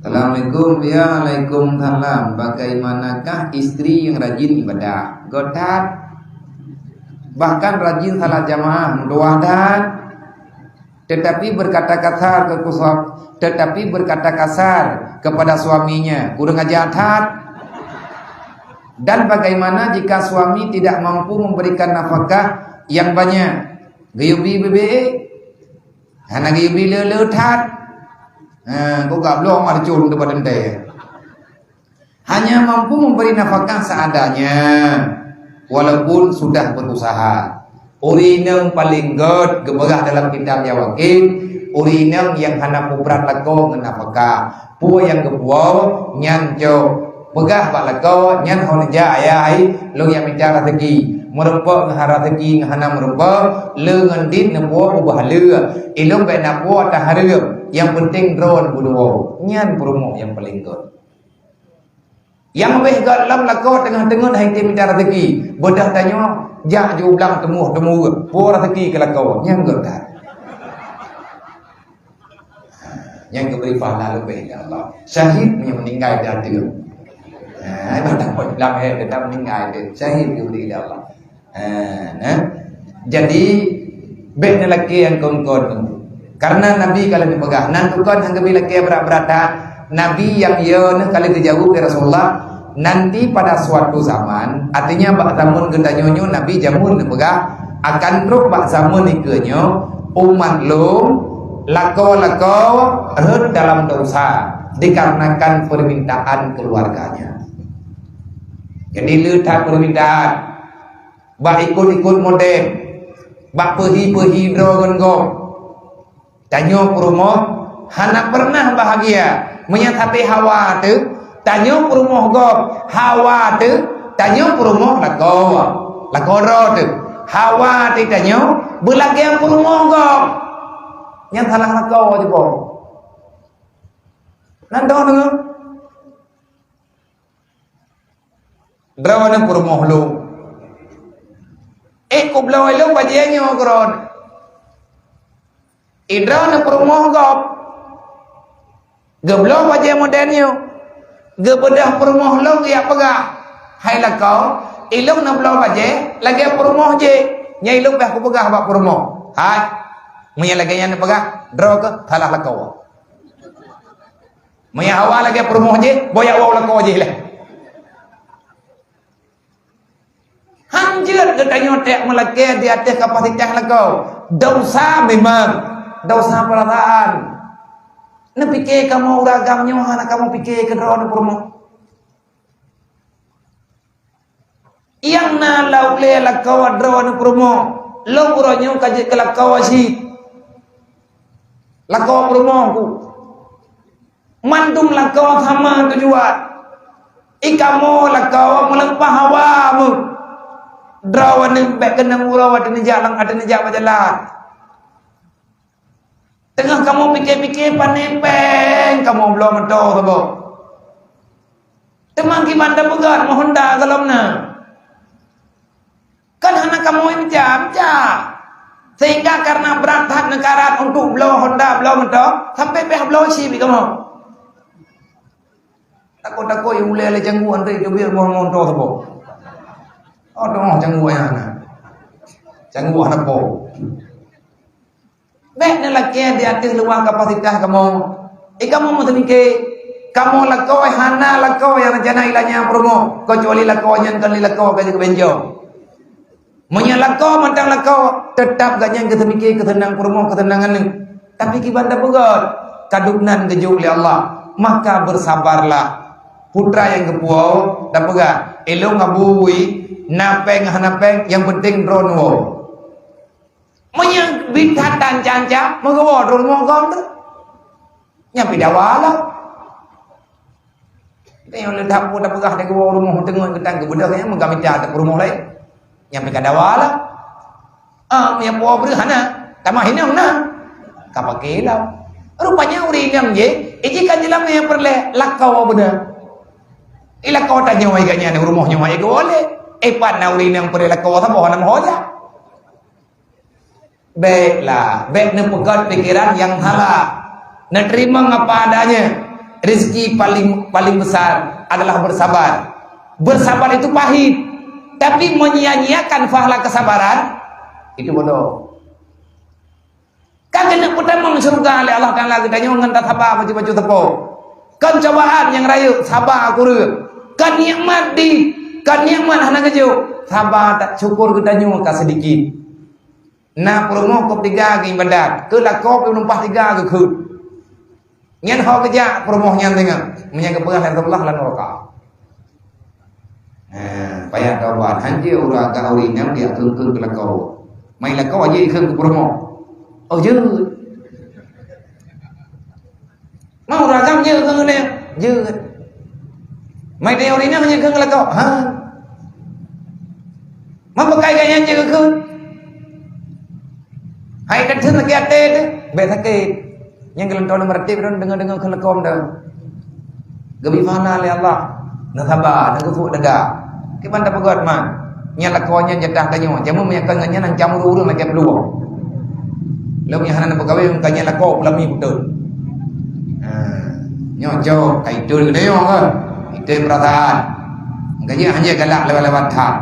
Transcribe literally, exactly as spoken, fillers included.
Assalamualaikum. Ya, waalaikumsalam. Bagaimanakah istri yang rajin ibadah? Göt that. Bahkan rajin salat jamaah, meutuwah that. Tetapi berkata kasar ke kusam-, tetapi berkata kasar kepada suaminya, kurang ajar that. Dan bagaimana jika suami tidak mampu memberikan nafkah yang banyak? Geuyue bi beubiet? Hana geuyue bi le-le that. Ha, kok gablong marcon tu pada teuntèe. Hanya mampu memberi nafkah seadanya, walaupun sudah berusaha. Ureueng inong paleng göt geupeugah dalam kitab Yawakin, ureueng inong nyang hana peubrat lakoe ngon nafkah. Peue nyang geupuwoe, nyan cok. Peugah bak lakoe, nyan ho neujak ayah ai, lôn nyang mita raseuki. Meurumpok ngon hana raseuki ngon hana meurumpok, le ngon dit neupuwoe ubah le. Ilôn bèk na puwoe ata hareuem, nyang peunteng droe neupeuduwoe. Nyan peurumoh nyang paleng göt. Nyang leubeh göt lom lakoe teungoh-teungoh hai tém mita raseuki. Beudôh tanyoe jak ju blang teumuh-teumuh, puwoe raseuki keu lakoe, nyang göt that. Nyang geubri pahala leubeh lé Allah. Syahid meunyoe meuninggai di ateueh. Ha, ibadah pot blang hai tetap meuninggai di. Syahid geubri lé Allah. Ha, nah. Jadi, bèk neulakèe nyang kon-kon. Karena Nabi ka lheueh geupeugah, nan tukon nyang geubri lakèe brat-brat that. Nabi nyang yo neuh ka lheueh geujaweueb lé Rasulullah, nanti pada suatu zaman, artinya bak zaman geutanyoe nyoe Nabi jameun neupeugah, akan trok bak zaman dikeue nyoe, umat lôn lakoe-lakoe rhot dalam dosa dikarenakan permintaan keluarganya. Jadi, le that permintaan. Bak ikot-ikot model, bak peuhi-peuhi droe ngon gob. Tanyoe peurumoh hana peureunah bahagia. Meunyoe sabe hawa teuh, tanyoe peurumoh gob. Hawa teuh, tanyoe peurumoh lakoe. Lakoe droe teuh. Hawa teuh tanyoe beulagèe peurumoh gob. Nyan salah lakoe jiboh. Nan droe deungoe. Droeneuh peurumoh lôn. Eh, kubloe lôn bajèe nyoe keu droeneuh. Eh, droeneuh peurumoh gob. Geubloe bajèe model nyoe. Geubeudôh peurumoh lôn geujak peugah, "Hai lakoe, ilôn neubloe bajèe lagèe peurumoh jih." Nyan ilôn bah kupeugah bak peurumoh, "Hai, meunyoe lagèe nyan neupeugah, droe keuh salah lakoe." Meunyoe hawa lagèe peurumoh jih, boh jak woe lakoe jih lé. Han jeuet geutanyoe trép meulakèe di ateueh kapasitas lakoe. Desya memang, desya peurasaan. Neupike kamoe ureueng agam nyoe hana kamoe pike keu droeneuh peurumoh. Nyang na lam ulèe lakoe droeneuh peurumoh, lôn uroe nyoe ka jeuet keu lakoe cit. Lakoe peurumoh ku. Mandum lakoe sama tujuan. I kamoe lakoe meuleupah hawa meuh. Droeneuh bèk keunong uroe ateueh neujak lam, ateueh neujak bak jalan. Teungoh kamoe pike-pike, pane péng kamoe bloe moto saboh. Teuma kiban tapeugah meuhonda gohlom na. Kan hana kamoe meucam-cam. Sehingga karena brat that neukarat untuk bloe honda, bloe moto, sampai pih bloe chip kamoe. Takot-takot nyang ulèe lé cangguek antre teubiet boh moto saboh. Oh, teumoh cangguek nyan na. Cangguek hana po. Bèk neulakèe di ateueh luwah kapasitas kamoe. Eh, kamoe meuteumike, kamoe lakoe hana lakoe nyang rencana ilanya peurumoh, keucuali lakoe nyan kon lé lakoe ka jeuet keu beunjong. Meunyoe lakoe mantong lakoe, teutap gobnyan geuteumike keuseunang peurumoh, keuseunang aneuk. Tapi kiban tapeugah, kadub nan geujok lé Allah, maka bersabarlah. Putra nyang geupuwoe tapeugah, "Ilôn ngabui, na péng hana péng, nyang peunteng droeneuh woe." Meunyoe bit that tan canca, meugoe droeneuh woe gob teuh. Nyan pih dawa lom. Nyang le that peue tapeugah di geuwoe rumoh teungoh geutanyoe geubeudôh nyan meugamita ateueh rumoh laén. Nyan pih ka dawa lom. Ah, nyang puwoe breuh hana, tamah inong na. Ka pake lom. Rupanya ureueng inong jih, iji ka jeulam nyang peureulèe lakoe beuna. I lakoe tanyoe gobnyan rumoh nyoe ai geuwoe lé. Eh, pat na ureueng inong peureulèe lakoe saboh hana meuho jak. Bèklah, bèk neupeugöt pikeran nyang salah. Neuteurimong apa adanya. Rezeki paling, paling besar adalah bersabar. Bersabar itu pahit. Tapi menyia-nyiakan pahala kesabaran, itu bodoh. Kan keuneuk peutamong syeuruga lé Allah Taala geutanyoe ngon tasaba bacut-bacut teupok. Kan cobaan nyang rayeuk, saba kureueng. Kan nikmat di, kan nikmat hana geujok, saba tak syukur geutanyoe ka seudikit. Na peurumoh kop tiga geuibadat, keu lakoe pih lumpah tiga geukheun. Nyan ho geujak peurumoh nyan teungoh, meunyan geupeugah lé Rasulullah lam nuraka. Ha, payah taubat. Hanjeuet ureueng agam ureueng inong dia kheun-kheun keu lakoe. Mai lakoe jih kheun keu peurumoh. Oh, jeuet. Mau ureueng agam jeuet kheun keu dia? Jeuet. Mai dia ureueng inong jeuet kheun keu lakoe? Ha. Meupeugah gobnyan jeuet kheun. Hai ka theun sakét até teuh, bèk sakét. Nyang geuleuntong meuratéb droe deungoe-deungoe kheun lakoe mantong. Geubri pahala lé Allah. Na saba, na geupeubuet dada. Kiban tapeugöt man. Nyan lakoe nyan jatah tanyoe. Jameun meunyo kon ngon nyan ancam ureueng-ureueng lagèe peuluwang. Lom nyang hana neupeukawen kon nyan lakoe peulami beutôi. Ha. Nyoe cok, ka itu tanyoe kan. Itu perasaan. Makanya hanya galak lewat-lewat hak.